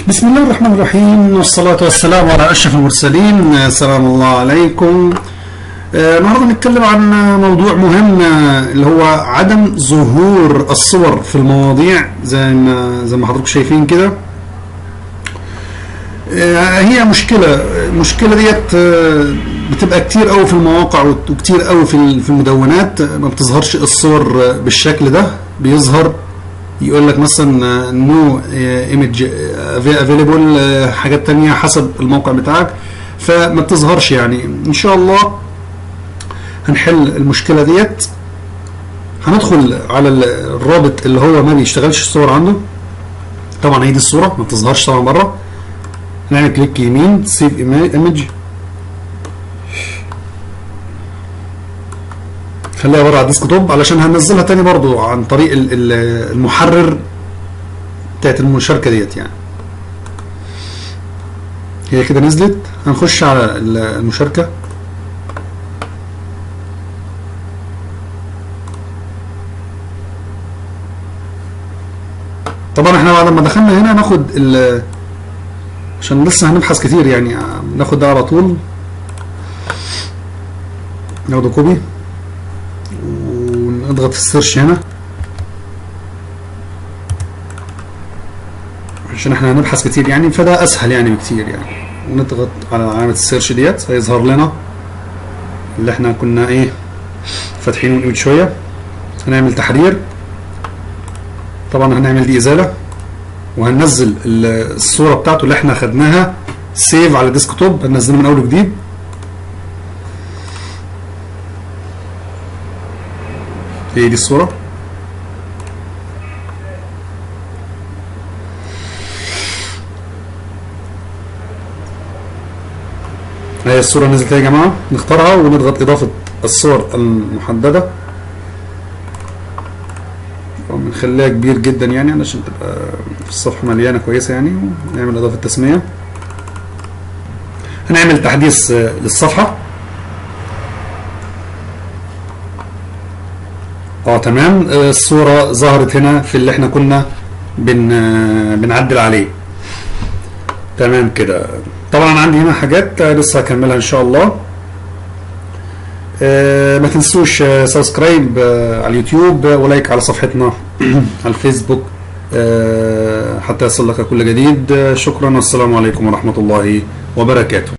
بسم الله الرحمن الرحيم، والصلاة والسلام على أشرف المرسلين. سلام الله عليكم. النهارده نتكلم عن موضوع مهم، اللي هو عدم ظهور الصور في المواضيع زي ما حضراتكم شايفين كده. هي مشكلة، المشكلة ديت بتبقى كتير قوي في المواقع وكتير قوي في المدونات، ما بتظهرش الصور بالشكل ده. بيظهر يقول لك مثلا no image available، حاجات تانية حسب الموقع بتاعك، فما بتظهرش يعني. ان شاء الله هنحل المشكلة ديت. هندخل على الرابط اللي هو ما بيشتغلش الصور عنده. طبعا هي دي الصورة ما بتظهرش طبعا بره. نعمل click يمين، save image، خليها بره على ال desktop علشان هننزلها تاني برضو عن طريق المحرر بتاعت المشاركة ديت. يعني هي كده نزلت. هنخش على المشاركة. طبعا احنا بعد ما دخلنا هنا ناخد عشان لسه هنبحث كتير يعني، ناخد ده على طول، ناخده copy ونضغط ال search هنا عشان احنا هنبحث كتير يعني، فده اسهل يعني بكتير يعني. ونضغط على علامة ال search ديت، هيظهر لنا اللي احنا كنا ايه فاتحينه من شوية. هنعمل تحرير، طبعا هنعمل دي ازالة، وهننزل الصورة بتاعته اللي احنا خدناها save على ال desktop، هننزلها من اول وجديد. هي دي الصورة. هي الصورة نزلت يا جماعة، نختارها ونضغط إضافة الصور المحددة، ونخليها كبير جدا يعني علشان تبقى في الصفحة مليانة كويسة يعني. ونعمل إضافة تسمية، هنعمل تحديث للصفحة. تمام، الصورة ظهرت هنا في اللي احنا كنا بنعدل عليه. تمام كده. طبعا عندي هنا حاجات لسه هكملها ان شاء الله. ما تنسوش subscribe على اليوتيوب و like على صفحتنا على الفيسبوك حتى يصل لك كل جديد. شكرا والسلام عليكم ورحمة الله وبركاته.